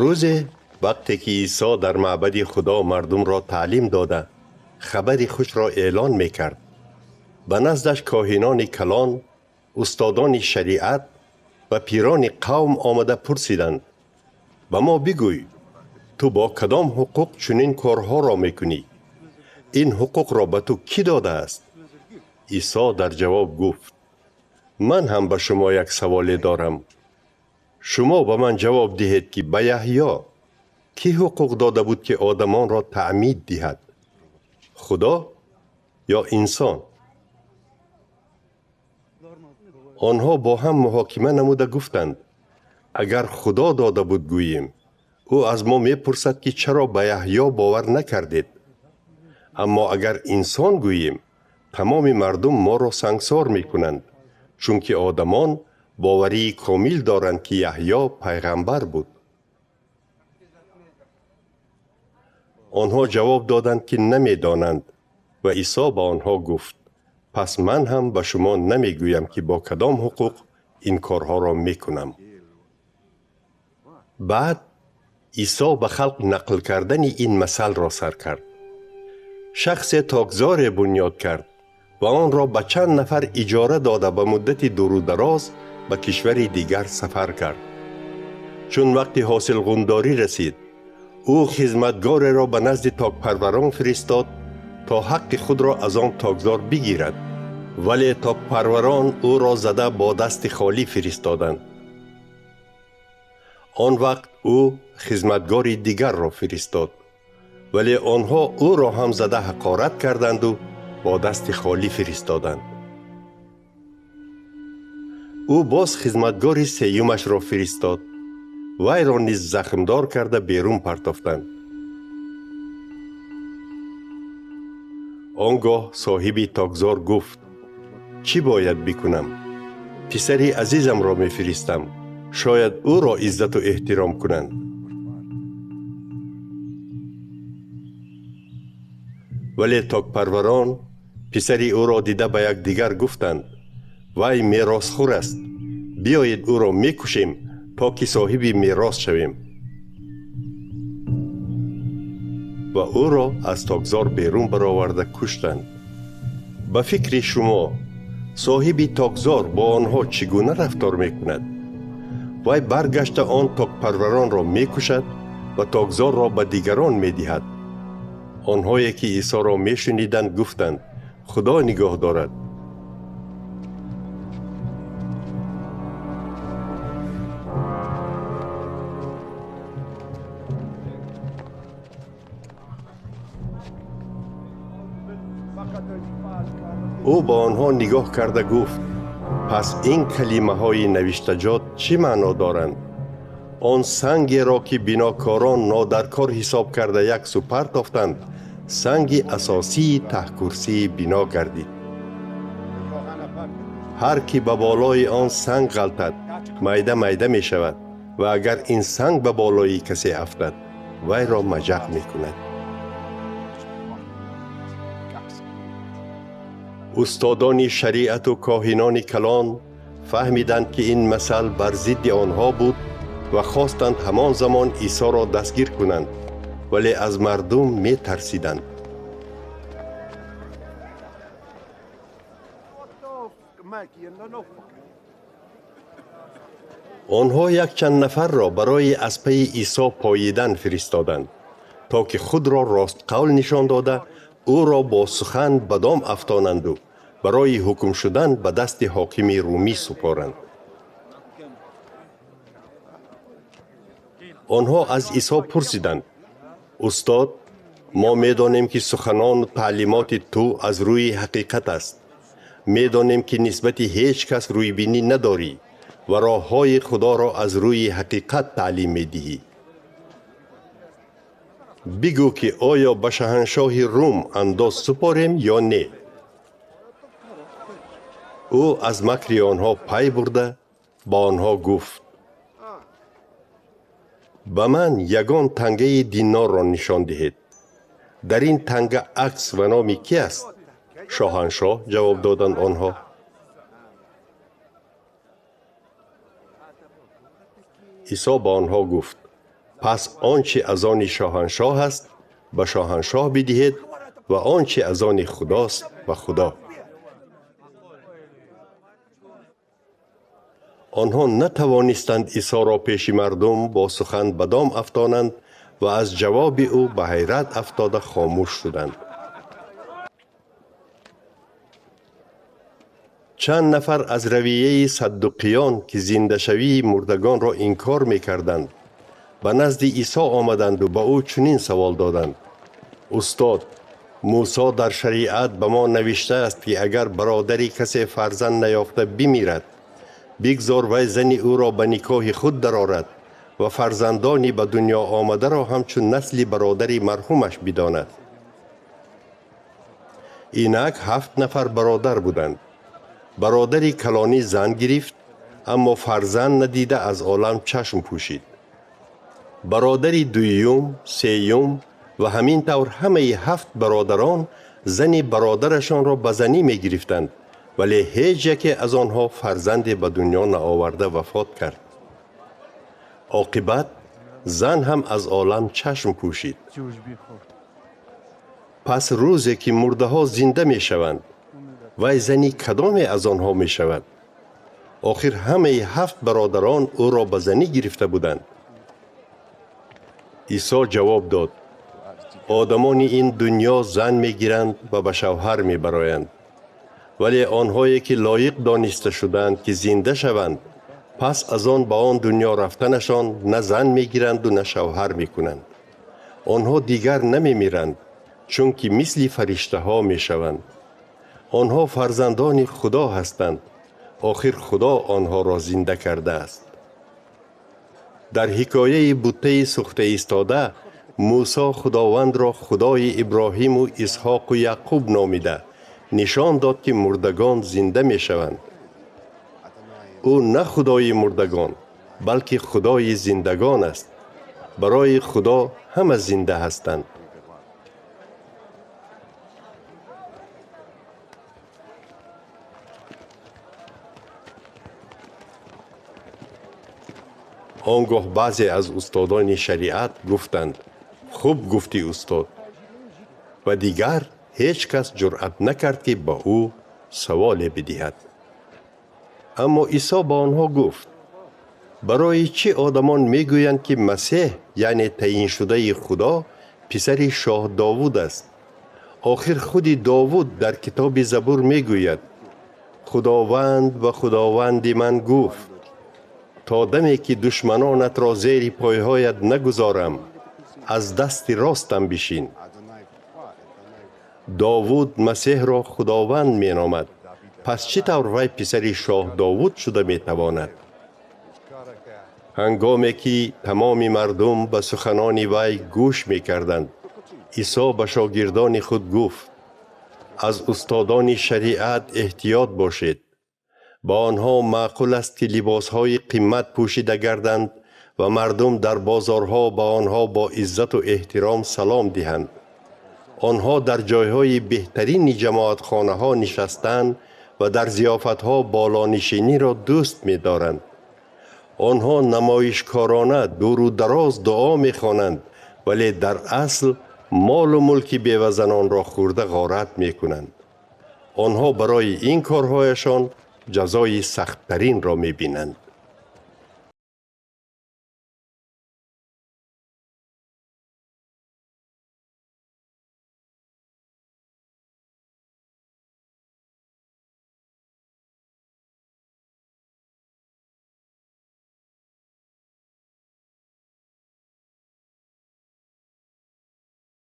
Рӯзе вақте ки Исо дар маъбади Худо мардумро таълим дода, хабари хушро эълон мекард, ба наздаш коҳинони калон, устодони шариат ва пирони қавм омада пурсиданд: ба мо бигӯй, ту бо кадом ҳуқуқ чунин корҳоро мекунӣ? Ин ҳуқуқро ба ту кӣ додааст? Исо дар ҷавоб гуфт: ман ҳам ба шумо як саволе дорам. Шумо ба ман ҷавоб диҳед, ки ба Яҳьё кӣ ҳуқуқ дода буд, ки одамонро таъмид диҳад? Худо ё инсон? Онҳо бо ҳам муҳокима намуда гуфтанд: агар Худо дода буд гӯем, ӯ аз мо мепурсад, ки чаро ба Яҳьё бовар накардед. Аммо агар инсон гӯем, тамоми мардум моро сангсор мекунанд, чунки одамон боварии комил доранд, ки Яҳьё пайғамбар буд. Онҳо ҷавоб доданд, ки намедонанд, ва Исо ба онҳо гуфт: пас ман ҳам ба шумо намегӯям, ки бо кадом ҳуқуқ ин корҳоро мекунам. Баъд Исо ба халқ нақл кардани ин масалро сар кард. Шахсе токзоре бунёд кард ва онро ба чанд нафар иҷора дода ба муддати дуру дароз ба кишвари дигар сафар кард. Чун вақти ҳосилғундорӣ расид, ӯ хизматгореро ба назди токпарварон фиристод, то ҳаққи худро аз он токзор бигирад. Вале токпарварон ӯро зада бо дасти холӣ фиристоданд. Он вақт ӯ хизматгори дигарро фиристод, вале онҳо ӯро ҳам зада ҳақорат карданду бо дасти холӣ фиристоданд. Ӯ боз хизматгори сеюмашро фиристод. Вайро низ захмдор карда берун партофтанд. Он гоҳ соҳиби токзор гуфт: чӣ бояд бикунам? Писари азизамро мефиристам, шояд ӯро иззату эҳтиром кунанд. Вале токпарварон писари ӯро дида ба якдигар гуфтанд: вай меросхӯр аст, биёед ӯро мекушем, то ки соҳиби мерос шавем. Ва ӯро аз токзор берун бароварда куштанд. Ба фикри шумо соҳиби токзор бо онҳо чӣ гуна рафтор мекунад? Вай баргашта он токпарваронро мекушад ва токзорро ба дигарон медиҳад. Онҳое ки Исоро мешуниданд гуфтанд: Худо нигоҳ дорад. Ӯ ба онҳо нигоҳ карда гуфт: пас ин калимаҳои навиштаҷот чӣ маъно доранд? Он сангеро, ки бинокорон нодаркор ҳисоб карда як сӯ партофтанд, санги асосии таҳкурсии бино гардид. Ҳар ки ба болои он санг ғалтад, майда майда мешавад, ва агар ин санг ба болои касе афтад, вайро маҷақ мекунад. Устодони шариату коҳинони калон фаҳмиданд, ки ин масал бар зидди онҳо буд ва хостанд ҳамон замон Исоро дастгир кунанд, вале аз мардум метарсиданд. Онҳо якчанд нафарро барои аз пайи Исо поидан фиристоданд, то ки худро ростқавл нишон дода, ӯро бо сухан ба дом афтонанду барои ҳукм шудан ба дасти ҳокими румӣ супоранд. Онҳо аз Исо пурсиданд: устод, мо медонем, ки суханону таълимоти ту аз рӯи ҳақиқат аст. Медонем, ки нисбати ҳеҷ кас рӯйбинӣ надорӣ ва роҳҳои Худоро аз рӯи ҳақиқат таълим медиҳӣ. Бигӯ, ки оё ба шаҳаншоҳи Рум андоз супорем ё не? Ӯ аз макри онҳо пай бурда ба онҳо гуфт: ба ман ягон тангаи динорро нишон диҳед. Дар ин танга акс ва номи кӣ аст? Шоҳаншоҳ, ҷавоб доданд онҳо. Исо ба онҳо гуфт: пас он чи аз они шоҳаншоҳ аст, ба шоҳаншоҳ бидиҳед ва он чи аз они Худост, ба Худо. Онҳо натавонистанд Исоро пеши мардум бо сухан ба дом афтонанд ва аз ҷавоби ӯ ба ҳайрат афтода хомӯш шуданд. Чанд нафар аз равияи саддуқиён, ки зиндашавии мурдагонро инкор мекарданд, ба назди Исо омаданду ба ӯ чунин савол доданд: устод, Мусо дар шариат ба мо навиштааст, ки агар бародари касе фарзанд наёфта бимирад, бигзор вай зани ӯро ба никоҳи худ дарорад ва фарзандони ба дунё омадаро ҳамчун насли бародари марҳумаш бидонад. Инак 7 нафар бародар буданд. Бародари калонӣ зан гирифт, аммо фарзанд надида аз олам чашм пӯшид. Бародари дуюм, сеюм ва ҳамин тавр ҳамаи 7 бародарон зани бародарашонро ба занӣ мегирифтанд, вале ҳеҷ яке аз онҳо фарзанде ба дунё наоварда вафот кард. Оқибат зан ҳам аз олам чашм пӯшид. Пас рӯзе ки мурдаҳо зинда мешаванд, вай зани кадоме аз онҳо мешавад? Охир ҳамаи 7 бародарон ӯро ба занӣ гирифта буданд. Исо ҷавоб дод: одамони ин дунё зан мегиранд ва ба шавҳар мебароянд, вале онҳое ки лоиқ дониста шудаанд ки зинда шаванд, пас аз он ба он дунё рафтанашон на зан мегиранду на шавҳар мекунанд. Онҳо дигар намемиранд, чунки мисли фариштаҳо мешаванд. Онҳо фарзандони Худо ҳастанд. Охир Худо онҳоро зинда кардааст. Дар ҳикояи буттаи сӯхта истода, Мусо Худовандро Худои Иброҳиму Исҳоқу Яъқуб номида нишон дод, ки мурдагон зинда мешаванд. Ӯ на Худои мурдагон, балки Худои зиндагон аст. Барои Худо ҳама зинда ҳастанд. Он гоҳ баъзе аз устодони шариат гуфтанд: хуб гуфтӣ, устод. Ва дигар ҳеҷ кас ҷуръат накард, ки ба ӯ саволе бидиҳад. Аммо Исо ба онҳо гуфт: барои чӣ одамон мегӯянд, ки Масеҳ, яъне таъйиншудаи Худо, писари шоҳ Довуд аст? Охир худи Довуд дар китоби Забур мегӯяд: Худованд ба Худованди ман гуфт: то даме ки душманонатро зери пойҳоят нагузорам, аз дасти ростам бишин. Довуд Масеҳро Худованд меномад. Пас чӣ тавр вай писари шоҳ Довуд шуда метавонад? Ҳангоме ки тамоми мардум ба суханони вай гӯш мекарданд, Исо ба шогирдони худ гуфт: аз устодони шариат эҳтиёт бошед. Ба онҳо маъқул аст, ки либосҳои қимат пӯшида гарданд ва мардум дар бозорҳо ба онҳо бо иззату эҳтиром салом диҳанд. Онҳо дар ҷойҳои беҳтарини ҷамоатхонаҳо нишастанд ва дар зиёфатҳо болонишиниро дӯст медоранд. Онҳо намоишкорона дуру дароз дуо мехонанд, вале дар асл молу мулки бевазанонро хӯрда ғорат мекунанд. Онҳо барои ин корҳояшон ҷазои сахттаринро мебинанд.